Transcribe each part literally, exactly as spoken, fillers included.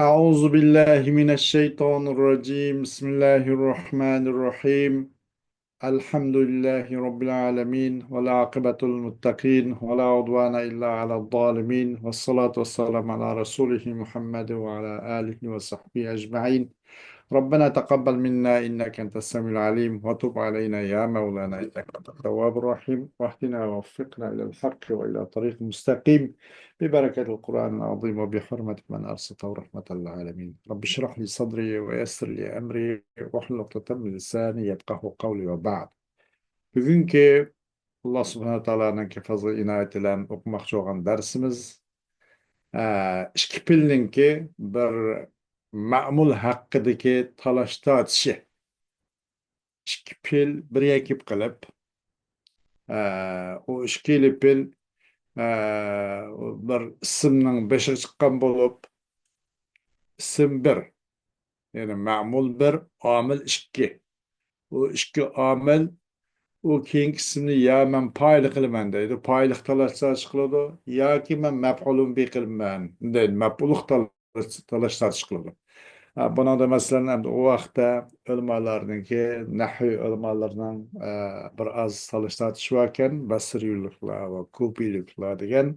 أعوذ بالله من الشيطان الرجيم. بسم الله الرحمن الرحيم. الحمد لله رب العالمين، والعاقبة للمتقين، ولا عدوان إلا على الظالمين، والصلاة والسلام على رسوله محمد وعلى آله وصحبه أجمعين. ربنا تقبل منا إنك أنت السميع العليم، وتب علينا يا مولانا إنك أنت التواب الرحيم، واهدنا ووفقنا إلى الحق وإلى طريق مستقيم، ببركة القرآن العظيم وبحرمة من أرسلته رحمة للعالمين. رب اشرح لي صدري ويسر لي أمري واحلل عقدة من لساني يفقهوا قولي وبعد. بۈگۈنكى ئاللا سۇبھانەھۇ تائالانىڭ پەزلى ئىنايىتى بىلەن ئوقۇماقچى بولغان دەرسىمىز، ئە، ئىككى پىلنىڭكى بىر مەمۇل ھەققىدىكى تالاش تارتىشى. ئىككى پىل بىر يەكىپ قىلىپ، ئە، ئۇ ئىككىلا پىل، ئە، بىر ئىسىمنىڭ بېشىغا چىققان بولۇپ، ئىسىم بىر، يەنى مەمۇل بىر، ئامىل ئىككى. ئۇ ئىككى ئامىل، ئۇ كېيىنكى ئىسىمنى يا مەن پايىل قىلىمەن دەيدۇ، پايىللىق تالاش تارتىش قىلىدۇ، ياكى مەن مەپئۇلۇن بى قىلىمەن دەيدۇ، مەپئۇللۇق تالاش تالاش تارتىش قىلىدۇ. ھە، بۇنىڭدا مەسىلەن، ئەمدى ئۇ ۋاقىتتا ئۆلىمالارنىڭكى، نەھۋى ئۆلىمالىرىنىڭ، ئە، بىر ئاز تالاش تارتىشى باركەن، بەسرىيلىكلار ۋە كۇپىيلىكلار دېگەن،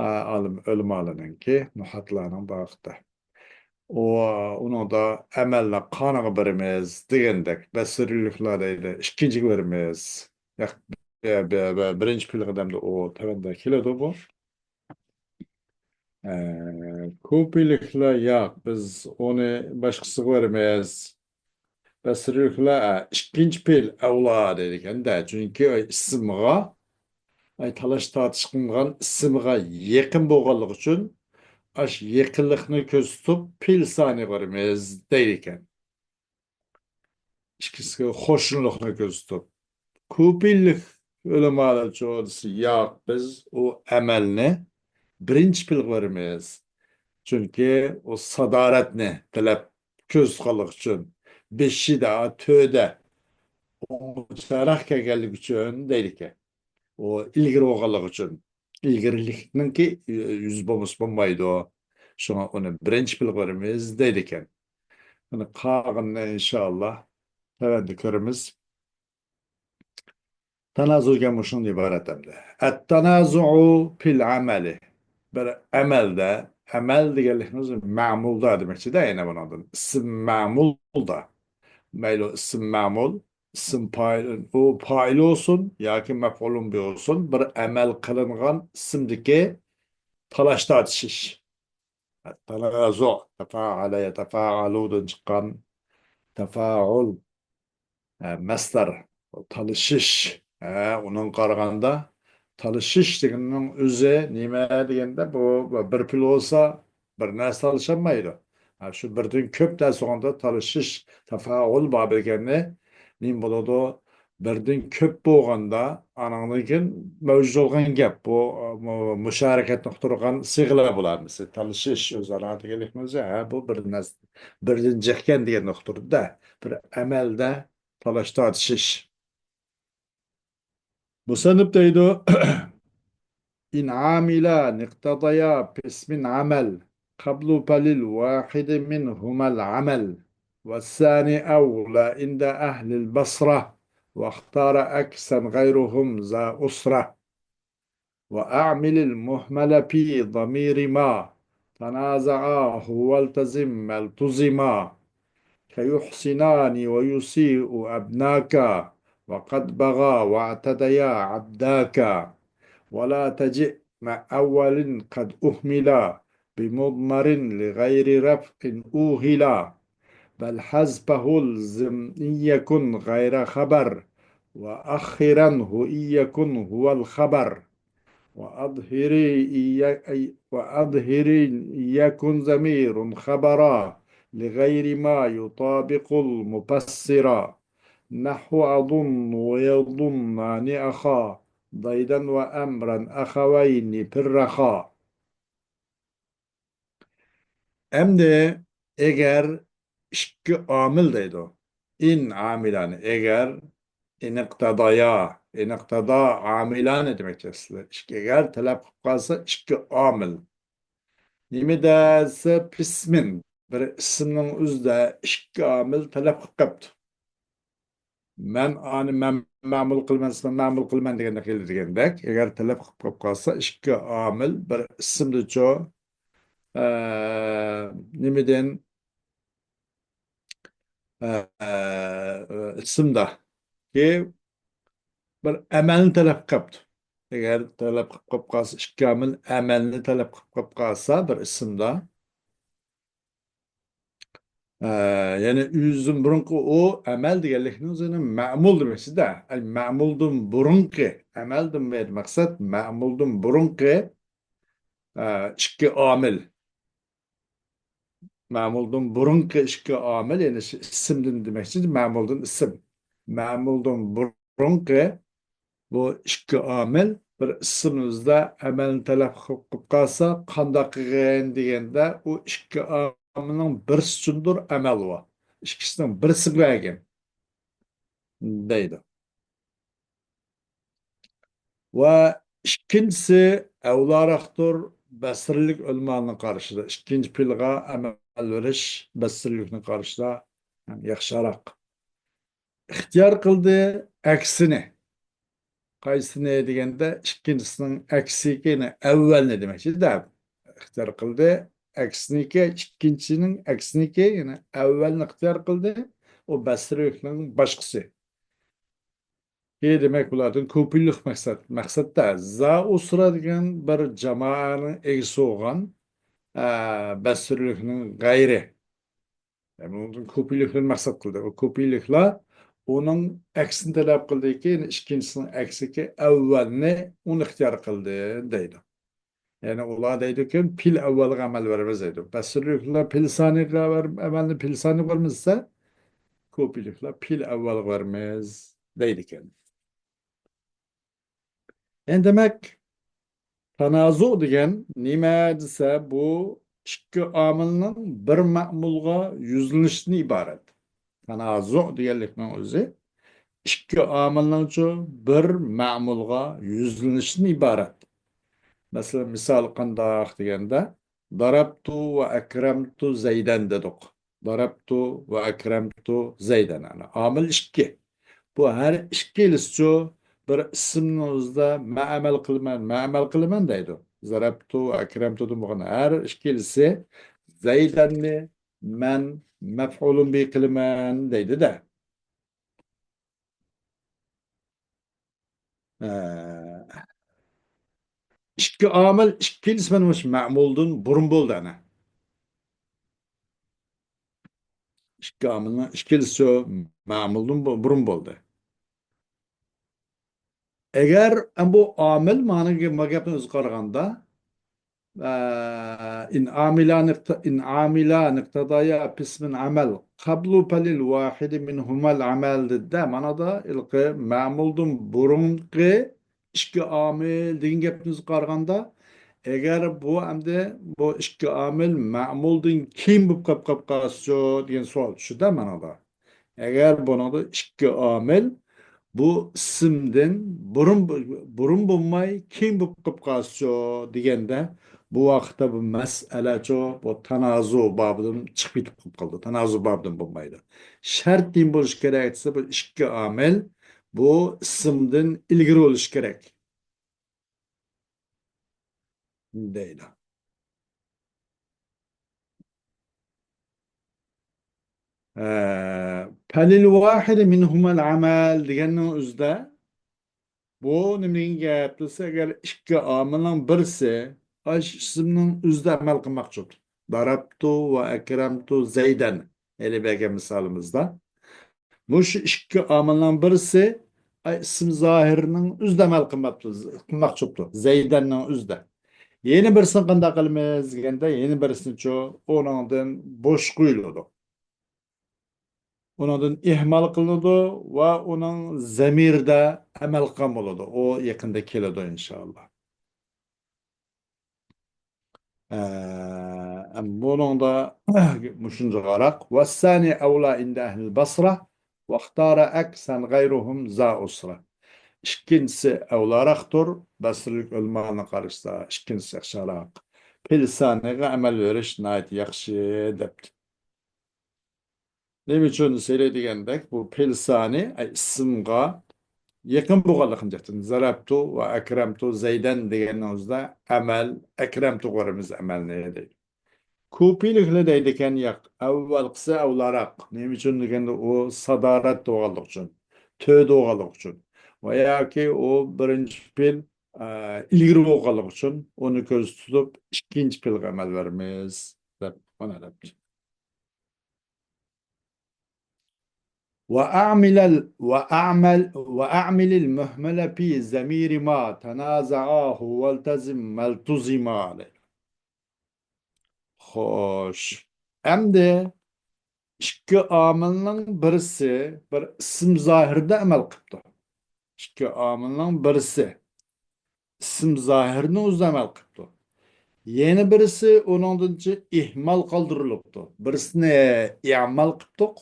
ئە، ئالىم ئۆلىمالارنىڭكى، نۇھاتلارنىڭ بۇ ۋاقىتتا. ئۇ، ئۇنىڭدا ئەمەلنى قانىغا بېرىمىز دېگەندەك، بەسرىيلىكلار دەيدۇ، ئىككىنچىگە بېرىمىز. ياق، بە-، بە-، بە-، بىرىنچى پىلغا دەمدە ئۇ تۆۋەندە كېلىدۇ بۇ. ئە، كۇپىيلىكلار ياق، بىز ئۇنى باشقىسىغا بېرىمىز. بەسرىيلىكلار، ئە، ئىككىنچى پېئىل ئەۋلا دەيدىكەن-دە، چۈنكى ئىسىمغا، ئاي، تالاش تارتىش قىلىنغان ئىسىمغا يېقىن بولغانلىقى ئۈچۈن، ئاش يېقىنلىقنى كۆرسىتىپ، پېئىل سانىغا بېرىمىز دەيدىكەن. ئىككىسىگە قوشنىلىقنى كۆرسىتىپ. كۇپىيلىك ئۆلىمالارچۇ دېسە، ياق، بىز ئۇ ئەمەلنى بىرىنچى پېئىلغا بېرىمىز. چۈنكى ئۇ سادارەتنى تەلەپ كۆرسىتىدىغانلىقى ئۈچۈن، بېشىدا، تۆدە، ئوڭچاراق كەلگەنلىكى ئۈچۈن دەيدىكەن. ئۇ ئىلگىرى بولغانلىقى ئۈچۈن. ئىلگىرىلىكنىڭكى يۈز بولمىسا بولمايدۇ. شۇڭا ئۇنى بىرىنچى پېئىلغا بېرىمىز دەيدىكەن. بۇنى قالغىنىنى ئىنشائاللا تۆۋەندە كۆرىمىز. تانازۇ دېگەن مۇشۇندىن ئىبارەت ئەمدى. ئەتتانازۇئۇ پىل ئەمەلى. بىر ئەمەلدە، ئەمەل دېگەنلىكىمىز مەمۇلدا دېمەكچىدە، يەنە بۇنىڭدىن. ئىسىم مەمۇلدا. مەيلى ئىسىم مەمۇل، ئىسىم پائىل، ئۇ پائىل بولسۇن ياكى مەپئۇلۇن بى بولسۇن، بىر ئەمەل قىلىنغان ئىسىمدىكى تالاش تارتىشىش. تانازۇ، تەپائەلە يەتەپائەلۇدىن چىققان تەپائۇل. ھە، مەسدەر، تالىشىش. ھە، ئۇنىڭغا قارىغاندا، تالىشىش دېگەننىڭ ئۆزى نېمە دېگەندە، بۇ بىر پىل بولسا، بىر نەرسە تالىشالمايدۇ. ھە، شۇ بىردىن كۆپ نەرسە بولغاندا تالىشىش، تەپائۇل بار بىلگەننى نېمە بولىدۇ؟ بىردىن كۆپ بولغاندا، ئانىڭدىن كېيىن مەۋجۇت بولغان گەپ. بۇ، مۇ-، مۇشارىكەتنى ئۇقتۇرغان سىيغىلار بۇلار. مىسال، تالىشىش، ئۆزئارا دېگەنلىكىمىز، ھە، بۇ بىر نەرسە، بىردىن جىقكەن دېگەننى ئۇقتۇرىدۇ-دە. بىر ئەمەلدە تالاش تارتىشىش. مۇسەننىپ دەيدۇ، إن عاملان اقتضيا باسم عمل قبل فللواحد منهما العمل والثاني أولى عند أهل البصرة واختار عكسا غيرهم ذا أسرة. وأعمل المهمل في ضمير ما تنازعاه والتزم ما التزما. كيحسنان ويسيء أبناك وقد بغى واعتديا عبداك. ولا تجئ مع أول قد أهمل بمضمر لغير رفع أوهل. بل حذفه الزم إن يكن غير خبر وأخره إن يكن هو الخبر. وأظهر إن ي-، أي-، وأظهر إن يكن ضمير خبرا لغير ما يطابق المفسرا. نحو أظن ويظنان أخا ضيدا وأمرا أخوين فرخا. ئەمدى ئەگەر ئىككى ئامىل دەيدۇ. ئىن ئامىلانى، ئەگەر، ئىنىقتادايا، ئىنىقتادا ئامىلانى دېمەكچى ئەسلى. ئىككى، ئەگەر تەلەپ قىلىپ قالسا ئىككى ئامىل. نېمە دېسە، پىسمىن، بىر ئىسىمنىڭ ئۆزىدە ئىككى ئامىل تەلەپ قىلىپ قاپتۇ. مەن ئانى مەن مەمۇل قىلىمەن، سىلەر مەمۇل قىلىمەن دېگەندەك قىلدى دېگەندەك، ئەگەر تەلەپ قىلىپ قاپقالسا، ئىككى ئامىل بىر ئىسىمدىچۇ، ئە، نېمىدىن، ئە، ئە، ئىسىمدا كى بىر ئەمەلنى تەلەپ قىلىپتۇ. ئەگەر تەلەپ قىلىپ قاپقالسا، ئىككى ئامىل ئەمەلنى تەلەپ قىلىپ قاپقالسا بىر ئىسىمدا، ئە، يەنى ئۆزىدىن بۇرۇنقى ئۇ ئەمەل دېگەنلىكنىڭ ئۆزىنى مەمۇل دېمەكچىدە. ئەي، مەمۇلدىن بۇرۇنقى ئەمەل دېمەيدۇ مەقسەت، مەمۇلدىن بۇرۇنقى، ئە، ئىككى ئامىل. مەمۇلدىن بۇرۇنقى ئىككى ئامىل، يەنى شۇ ئىسىمدىن دېمەكچى، مەمۇلدىن ئىسىم. مەمۇلدىن بۇرۇنقى بۇ ئىككى ئامىل بىر ئىسىمىمىزدا ئەمەلنى تەلەپ قىلىپ قالسا، قانداق قىلغىن دېگەندە، ئۇ ئىككى ئامىلنىڭ بىرسى ئۈچۈندۇر ئەمەل بۇ. ئىككىسىنىڭ بىرسىگە بەرگىن دەيدۇ. ۋە ئىككىنچىسى ئەۋلاراقتۇر بەسرىلىك ئۆلىمانىڭ قارىشىدا. ئىككىنچى پېئىلغا ئەمەل بېرىش بەسرىلىكنىڭ قارىشىدا ياخشىراق. ئىختىيار قىلدى ئەكسىنى. قايسىنى دېگەندە، ئىككىنچىسىنىڭ ئەكسىكى، يەنى ئەۋۋەلنى دېمەكچىدە. ئىختىيار قىلدى ئەكسىنىكى، ئىككىنچىنىڭ ئەكسىنىكى، يەنى ئەۋۋەلنى ئىختىيار قىلدى. ئۇ بەسرىلىكنىڭ باشقىسى. ئى، دېمەك، بۇلاردىن كوپىيلىق مەقسەت. مەقسەتتە زا ئۇسرا دېگەن بىر جامائەنىڭ ئىگىسى بولغان، ئە، بەسرىلىكنىڭ غەيرى. يەنى ئۇنىڭدىن كوپىيلىقلارنى مەقسەت قىلدى. ئۇ كوپىيلىقلار ئۇنىڭ ئەكسىنى تەلەپ قىلدىكى، يەنى ئىككىنچىسىنىڭ ئەكسىكى ئەۋۋەلنى ئۇنى ئىختىيار قىلدى دەيدۇ. يەنى ئۇلار دەيدۇكى، پېئىل ئەۋۋەلغا ئەمەل بېرىمىز دەيدۇ. بەسرىلىكلار پېئىل سانىغا بەر-، ئەمەلنى پېئىل سانىغا بېرىمىز دېسە، كوپىيلىكلار پېئىل ئەۋۋەلغا بېرىمىز دەيدىكەن. يەنى دېمەك، تانازۇ دېگەن نېمە دېسە، بۇ ئىككى ئامىلنىڭ بىر مەمۇلغا يۈزلىنىشتىن ئىبارەت. تانازۇ دېگەنلىكنىڭ ئۆزى ئىككى ئامىلنىڭچۇ بىر مەمۇلغا يۈزلىنىشتىن ئىبارەت. مەسىلەن، مىسال قانداق دېگەندە، ضربت وأكرمت زيدا دېدۇق. ضربت وأكرمت زيدا. ئامىل ئىككى. بۇ ھەر ئىككىلىسىچۇ بىر ئىسىمنىڭ ئۆزىدە مەن ئەمەل قىلىمەن، مەن ئەمەل قىلىمەن دەيدۇ. ضربت وأكرمتدىن بولغان ھەر ئىككىلىسى زەيدەننى مەن مەپئۇلۇن بى قىلىمەن دەيدۇ-دە. ئىككى ئامىل، ئىككىلىسى مانا مۇشۇ مەمۇلدىن بۇرۇن بولدى ئەنە. ئىككى ئامىلنىڭ ئىككىلىسى مەمۇلدىن بۇ-، بۇرۇن بولدى. ئەگەر بۇ ئامىل مانا ما گەپنى ئۆزى قارىغاندا، ئە، إن عاملان اقت-، إن عاملان اقتضيا في اسم عمل قبل فللواحد منهما العمل دېدى-دە، مانادا ھېلىقى مەمۇلدىن بۇرۇنقى ئىككى ئامىل دېگەن گەپنى قارىغاندا، ئەگەر بۇ ئەمدى بۇ ئىككى ئامىل مەمۇلدىن كېيىن بولۇپ قاپ-، قاپ قالسىچۇ دېگەن سوئال چۈشىدۇ-دە مانادا. ئەگەر بۇنىڭدا ئىككى ئامىل بۇ ئىسىمدىن بۇرۇن، بۇرۇن بولماي كېيىن بولۇپ قاپ قالسىچۇ دېگەندە، بۇ ۋاقىتتا بۇ مەسئەلەچۇ، بۇ تانازۇ بابىدىن چىقىپ كېتىپ قالىدۇ. تانازۇ بابىدىن بولمايدۇ. شەرت نېمە بولۇشى كېرەك دېسە، بۇ ئىككى ئامىل بۇ ئىسىمدىن ئىلگىرى بولۇشى كېرەك. دەيدۇ. ئە، فللواحد منهما العمل دېگەننىڭ ئۆزىدە بۇ نېمە دېگەن گەپ دېسە، ئەگەر ئىككى ئامىلنىڭ بىرسى ئاشۇ ئىسىمنىڭ ئۆزىدە ئەمەل قىلماقچى بولدى. ضربت وأكرمت زيدا. ھېلى بەرگەن مىسالىمىزدا. مۇشۇ ئىككى ئامىلنىڭ بىرسى، ئاي، ئىسىم زاھىرنىڭ ئۆزىدە ئەمەل قىلماپتۇ، قىلماقچى بوپتۇ. زەيدەننىڭ ئۆزىدە. يەنە بىرسىنى قانداق قىلىمىز دېگەندە، يەنە بىرسىنىچۇ ئۇنىڭدىن بوش قويۇلىدۇ. ئۇنىڭدىن ئىھمال قىلىنىدۇ ۋە ئۇنىڭ زەمىرىدە ئەمەل قىلغان بولىدۇ. ئۇ يېقىندا كېلىدۇ، ئىنشائاللا. ئە، بۇنىڭدا مۇشۇنچە قاراق. والثاني أولى عند أهل البصرة واختار أكسا غيرهم زا أسرة. ئىككىنچىسى ئەۋلاراقتۇر. بەسرىلىك ئۆلىمانىڭ قارىشىدا ئىككىنچىسى ياخشىراق. پېئىل سانىغا ئەمەل بېرىش ناھايىتى ياخشى، دەپتۇ. نېمە ئۈچۈن سىلى دېگەندەك، بۇ پېئىل سانى، ئەي، ئىسىمغا يېقىن بولغانلىقىنى جەھەتتىن، زەرەبتۇ ۋە ئەكرەمتۇ زەيدەن دېگەننىڭ ئۆزىدە ئەمەل، ئەكرەمتۇ قىلىۋېرىمىز ئەمەلنى دەيدۇ. كۇپىيلىكلەر دەيدىكەن، ياق، ئەۋۋەلقىسى ئەۋلاراق. نېمە ئۈچۈن دېگەندە، ئۇ سادارەتتە بولغانلىقى ئۈچۈن، تۆۋەندە بولغانلىقى ئۈچۈن. ۋە ياكى ئۇ بىرىنچى پېئىل، ئە، ئىلگىرى بولغانلىقى ئۈچۈن ئۇنى كۆزدە تۇتۇپ، ئىككىنچى پېئىلغا ئەمەل بېرىمىز، دەپ مانا دەپتۇ. وأعمل ال-، وأعمل، وأعمل المهمل في ضمير ما تنازعاه والتزم ما التزم دەيدۇ. خوش. ئەمدى ئىككى ئامىلنىڭ بىرسى بىر ئىسىم زاھىردا ئەمەل قىپتۇ. ئىككى ئامىلنىڭ بىرسى ئىسىم زاھىرنىڭ ئۆزىدە ئەمەل قىپتۇ. يەنە بىرسى ئۇنىڭدىن چى-، ئىھمال قالدۇرۇلۇپتۇ. بىرسىنى ئىمال قىپتۇق،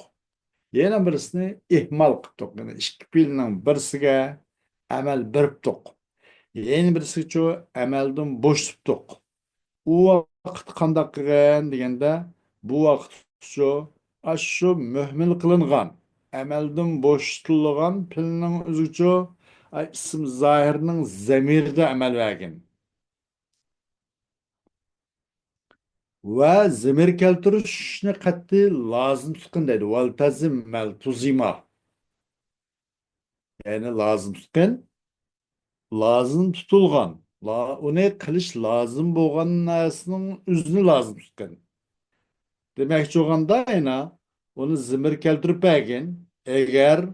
يەنە بىرسىنى ئىھمال قىپتۇق. يەنى ئىككى پېئىلنىڭ بىرسىگە ئەمەل بېرىپتۇق. يەنە بىرسىگىچۇ ئەمەلدىن بوشىتىپتۇق. ئۇ ۋاقىت قانداق قىلغان دېگەندە، بۇ ۋاقىتچۇ ئاشۇ مۆھمىل قىلىنغان، ئەمەلدىن بوشىتىلغان پېئىلنىڭ ئۆزىچۇ، ئاي، ئىسىم زاھىرنىڭ زەمىرىدە ئەمەل بەرگەن. ۋە زەمىر كەلتۈرۈشنى قەتئىي لازىم تۇتقىن دەيدۇ. ۋەلتەزىم مەلتۇزىما. يەنى لازىم تۇتقىن، لازىم تۇتۇلغان، لا-، ئۇنى قىلىش لازىم بولغان نەرسىنىڭ ئۆزىنى لازىم تۇتقىن. دېمەكچى بولغاندا، يەنە ئۇنى زەمىر كەلتۈرۈپ بەرگىن. ئەگەر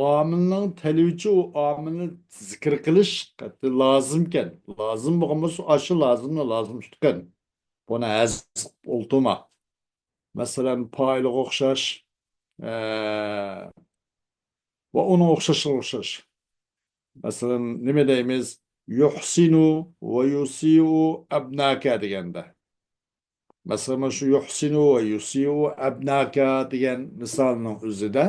ئامىلنىڭ تەلىپىچى ئۇ ئامىلنى زىكىر قىلىش قەتئىي لازىمكەن. لازىم بولغان بولسا، ئاشۇ لازىمنى لازىم تۇتقىن. بۇنى ھەزىپ قىلىپ ئولتۇرما. مەسىلەن، پائىلغا ئوخشاش، ئە، ۋە ئۇنىڭ ئوخشاشلىرىغا ئوخشاش. مەسىلەن، نېمە دەيمىز؟ يۇھسىنۇ ۋە يۇسىئۇ ئەبناكە دېگەندە. مەسىلەن، مانا شۇ يۇھسىنۇ ۋە يۇسىئۇ ئەبناكە دېگەن مىسالنىڭ ئۆزىدە،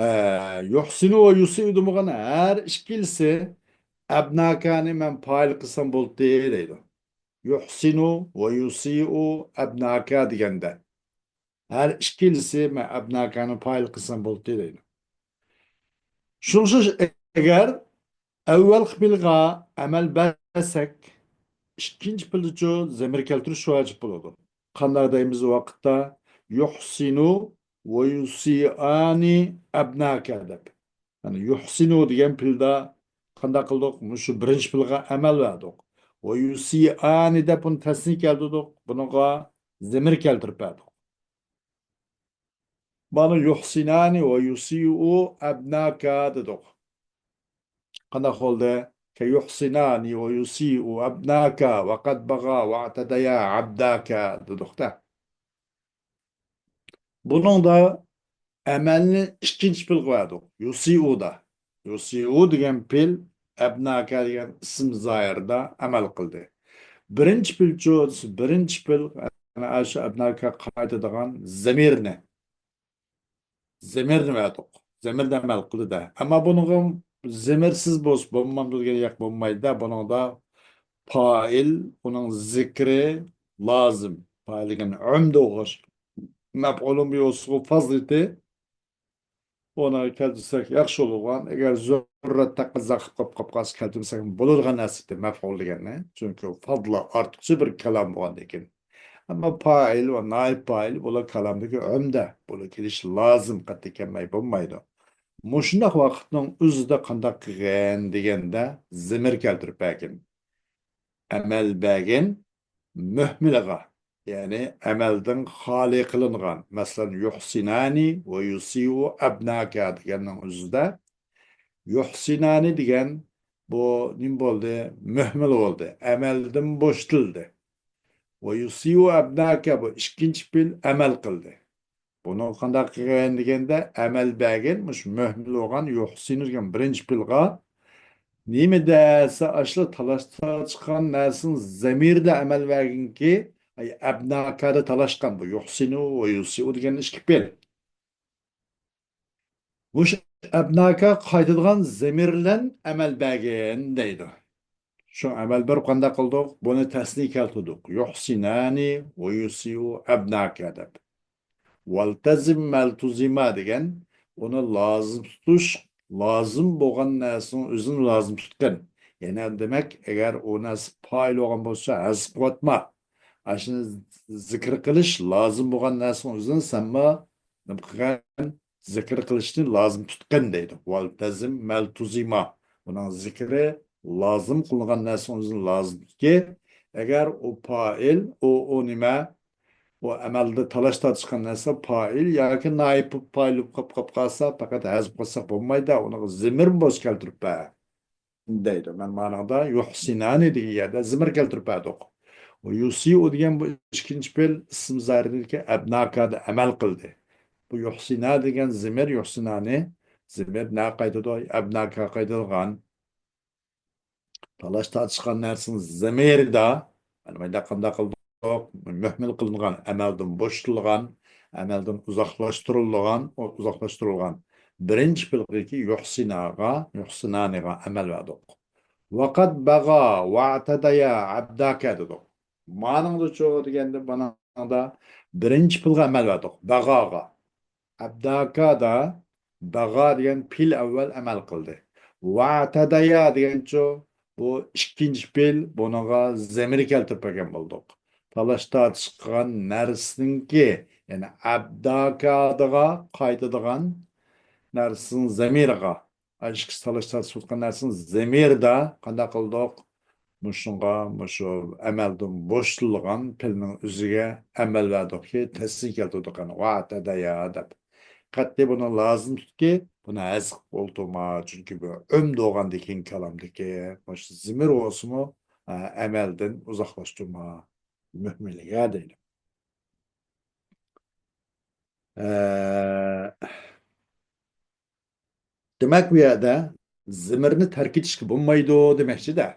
ئە، يۇھسىنۇ ۋە يۇسىئۇ دېمىغان ھەر ئىككىلىسى ئەبناكانى مەن پائىل قىلسام بولدى دەيدۇ. يۇھسىنۇ ۋە يۇسىئۇ ئەبناكا دېگەندە، ھەر ئىككىلىسى مەن ئەبناكانى پائىل قىلسام بولدى دەيدۇ. شۇڭا ئەگەر ئەۋۋەلقى پېئىلغا ئەمەل بەرسەك، ئىككىنچى پېئىلدىچۇ زەمىر كەلتۈرۈش ۋاجىپ بولىدۇ. قانداق دەيمىز ئۇ ۋاقىتتا؟ يۇھسىنۇ ۋە يۇسىئانى ئەبناكە دەپ. يەنى يۇھسىنۇ دېگەن پېئىلدا قانداق قىلدۇق؟ مۇشۇ بىرىنچى پېئىلغا ئەمەل بەردۇق. ۋە يۇسىئانى دەپ بۇنى تەسنىيە كەلتۈردۇق. بۇنىڭغا زەمىر كەلتۈرۈپ بەردۇق. مانا يۇھسىنانى ۋە يۇسىئۇ ئەبناكا دېدۇق. قانداق بولدى؟ كە يۇھسىنانى ۋە يۇسىئۇ ئەبناكا ۋە قەد بەغا ۋە ئەتەدەيا ئەبداكا دېدۇق-دە. بۇنىڭدا ئەمەلنى ئىككىنچى پېئىلغا بەردۇق. يۇسىئۇدا. يۇسىئۇ دېگەن پېئىل ئەبناكا دېگەن ئىسىم زاھىردا ئەمەل قىلدى. بىرىنچى پېئىلچۇ، بىرىنچى پېئىل، يەنى ئاشۇ ئەبناكا قايتىدىغان زەمىرنى، زەمىرنى بەردۇق. زەمىردە ئەمەل قىلدى-دە. ئەمما بۇنىڭغا زەمىرسىز بولسا بولمامدۇ دېگەن ياق، بولمايدۇ-دە. بۇنىڭدا پائىل، ئۇنىڭ زىكرى لازىم. پائىل دېگەن ئۆمدە ئوخشاش. مەپئۇلۇن بىھى بولسىغۇ فازلىتى. ئۇنى كەلتۈرسەك ياخشى بولىدىغان، ئەگەر زۆرۈرەت تەقەززا قىلىپ قاپ-، قاپقالسا كەلتۈرمىسەك بولىدىغان نەرسە ئىدى، مەپئۇل دېگەننى. چۈنكى فازلا ئارتۇقچە بىر كالام بولغاندىن كېيىن. ئەمما پائىل ۋە نائىب پائىل بۇلار كالامدىكى ئۆمدە، بۇلار كېلىشى لازىم، قەتئىي كەلمەي بولمايدۇ. مۇشۇنداق ۋاقىتنىڭ ئۆزىدە قانداق قىلغىن دېگەندە، زەمىر كەلتۈرۈپ بەرگىن. ئەمەل بەرگىن مۆھمىلغا، يەنى ئەمەلدىن خالىي قىلىنغان، مەسىلەن، يۇھسىنانى ۋە يۇسىئۇ ئەبناكا دېگەننىڭ ئۆزىدە، يۇھسىنانى دېگەن بۇ نېمە بولدى؟ مۆھمىل بولدى. ئەمەلدىن بوشىتىلدى. ۋە يۇسىئۇ ئەبناكا، بۇ ئىككىنچى پېئىل ئەمەل قىلدى. بۇنى قانداق قىلغان دېگەندە، ئەمەل بەرگەن مۇشۇ مۆھمىل بولغان يۇھسىنۇ دېگەن بىرىنچى پېئىلغا نېمە دەسە ئاشۇ تالاش تارتىشقان نەرسىنىڭ زەمىرىدە ئەمەل بەرگىنكى، ئەي، ئەبناكادا تالاشقان بۇ يۇھسىنۇ ۋە يۇسىئۇ دېگەن ئىككى پېئىل. مۇشۇ ئەبناكا قايتىدىغان زەمىر بىلەن ئەمەل بەرگىن دەيدۇ. شۇ ئەمەل بىر قانداق قىلدۇق؟ بۇنى تەسنىيە كەلتۈردۇق. يۇھسىنانى ۋە يۇسىئۇ ئەبناكا دەپ. ۋەلتەزىم مەلتۇزىما دېگەن ئۇنى لازىم تۇتۇش، لازىم بولغان نەرسىنىڭ ئۆزىنى لازىم تۇتقىن. يەنى دېمەك، ئەگەر ئۇ نەرسە پائىل بولغان بولسا، ھەزىپ قىلىۋاتما. ئاشۇنى زىكىر قىلىش لازىم بولغان نەرسىنىڭ ئۆزىنى سەنمۇ نېمە قىلغان؟ زىكىر قىلىشنى لازىم تۇتقىن دەيدۇ. ۋەلتەزىم مەلتۇزىما. ئۇنىڭ زىكرى لازىم قىلىنغان نەرسىنىڭ ئۆزىنى لازىم تۇتقىن. ئەگەر ئۇ پائىل، ئۇ، ئۇ نېمە؟ ئۇ ئەمەلدە تالاش تارتىشقان نەرسە پائىل ياكى نائىپ پائىل بولۇپ قاپ، قاپ قالسا، پەقەت ھەزىپ قىلساق بولمايدۇ، ئۇنىڭغا زېمىرمۇ بولسا كەلتۈرۈپ بەر دەيدۇ. مەن مانىڭدا يۇھسىنانى دېگەن يەردە زېمىر كەلتۈرۈپ بەردۇق. ۋە يۇسىئۇ دېگەن بۇ ئىككىنچى پېئىل ئىسىم زاھىرىدىكى ئەبناكادا ئەمەل قىلدى. بۇ يۇھسىنا دېگەن زېمىر، يۇھسىنانى زېمىر نەگە قايتىدۇ؟ ئەبناكاغا قايتىدىغان. تالاش تارتىشقان نەرسىنىڭ زېمىرىدا، مانا مۇنداق قانداق قىلدۇق؟ مۇھمىل قىلىنغان، ئەمەلدىن بوشىتىلغان، ئەمەلدىن ئۇزاقلاشتۇرۇلغان، ئۇزاقلاشتۇرۇلغان بىرىنچى پېئىلغىكى يۇھسىناغا، يۇھسىنانىغا ئەمەل بەردۇق. ۋەقەد بەغا ۋەئتەدەيا ئەبداكە دېدۇق. مانىڭدىچۇ دېگەندە، مانىڭدا بىرىنچى پېئىلغا ئەمەل بەردۇق. بەغاغا. ئەبداكادا بەغا دېگەن پېئىل ئەۋۋەل ئەمەل قىلدى. ۋەئتەدەيا دېگەنچۇ، بۇ ئىككىنچى پېئىل، بۇنىڭغا زېمىر كەلتۈرۈپ بەرگەن بولدۇق. تالاش تارتىشقان نەرسىنىڭكى، يەنى ئەبداكادىغا قايتىدىغان نەرسىنىڭ زېمىرىغا، ئىككىسى تالاش تارتىشىۋاتقان نەرسىنىڭ زېمىرىدا قانداق قىلدۇق؟ مۇشۇنىڭغا، مۇشۇ ئەمەلدىن بوشىتىلغان پېئىلنىڭ ئۆزىگە ئەمەل بەردۇقكى، تەسنىيە كەلتۈردۇق، يەنى ۋەئتەدەيا دەپ. قەتئىي بۇنى لازىم تۇتقى، بۇنى ھەزىپ قىلىپ ئولتۇرما، چۈنكى بۇ ئۆمدە بولغاندىن كېيىن كالامدىكى مۇشۇ زېمىر بولسىمۇ، ئە، ئەمەلدىن ئۇزاقلاشتۇرما، مۇھمىلگە دەيدۇ. ئە، دېمەك، بۇ يەردە زېمىرنى تەرك ئېتىشكە بولمايدۇ دېمەكچىدە.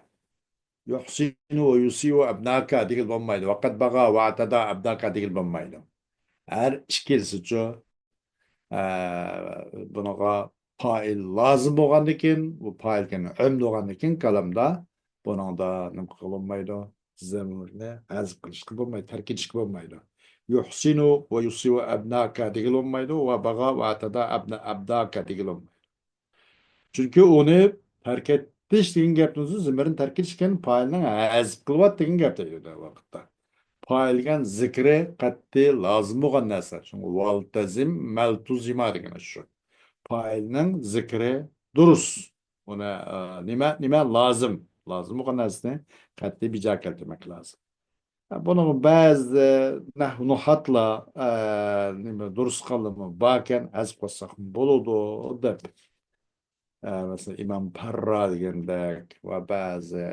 يۇھسىنۇ ۋە يۇسىئۇ ئەبناكا دېگىلى بولمايدۇ. ۋەقەد بەغا ۋەئتەدا ئەبناكا دېگىلى بولمايدۇ. ھەر ئىككىلىسىچۇ، ئە، بۇنىڭغا پائىل لازىم بولغاندىكىن، بۇ پائىل كەن ئۆمدە بولغاندىكىن كالامدا بۇنىڭدا نېمە قىلغىلى بولمايدۇ؟ زېمىرنى ھەزىپ قىلىشقا بولمايدۇ، تەرك ئېتىشكە بولمايدۇ. يۇھسىنۇ ۋە يۇسىئۇ ئەبناكا دېگىلى بولمايدۇ ۋە بەغا ۋەئتەدا ئەبنا-، ئەبداكا دېگىلى بولمايدۇ. چۈنكى ئۇنى تەرك ئېتىش دېگەن گەپنىڭ ئۆزى زېمىرنى تەرك ئېتىش دېگەن پائىلنىڭ ھەزىپ قىلىۋات دېگەن گەپ دەيدۇ دەل ۋاقىتتا. پائىل دېگەن زىكرى قەتئىي لازىم بولغان نەرسە. شۇڭا ۋەلتەزىم مەلتۇزىما دېگىنى شۇ. پائىلنىڭ زىكرى دۇرۇس. ئۇنى، ئە، نېمە، نېمە لازىم؟ لازىم بولغان نەرسىنى قەتئىي بىجا كەلتۈرمەك لازىم. بۇنىڭ بەزى نەھۋ نۇھاتلار، ئە، نېمە، دۇرۇس قىلىمۇ باركەن، ھەزىپ قىلساق بولىدۇ دەپ. ئە، مەسىلەن، ئىمام پەررا دېگەندەك ۋە بەزى،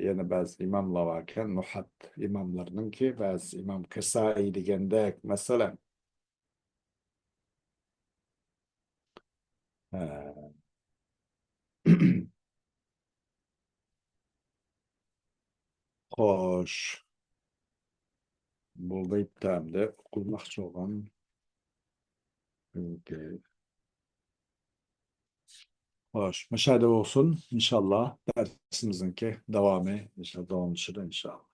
يەنە بەزى ئىماملار باركەن، نۇھات ئىماملىرىنىڭكى، بەزى ئىمام كىسائىي دېگەندەك، مەسىلەن. ھە. خوش. بولدى، بىتتە ئەمدى ئوقۇلماقچى بولغان. ئوكەي. خوش، مۇشۇ يەردە بولسۇن، ئىنشاللا. دەرسىمىزنىڭكى داۋامى، ئىنشاللا، داۋاملىشىدۇ، ئىنشاللا.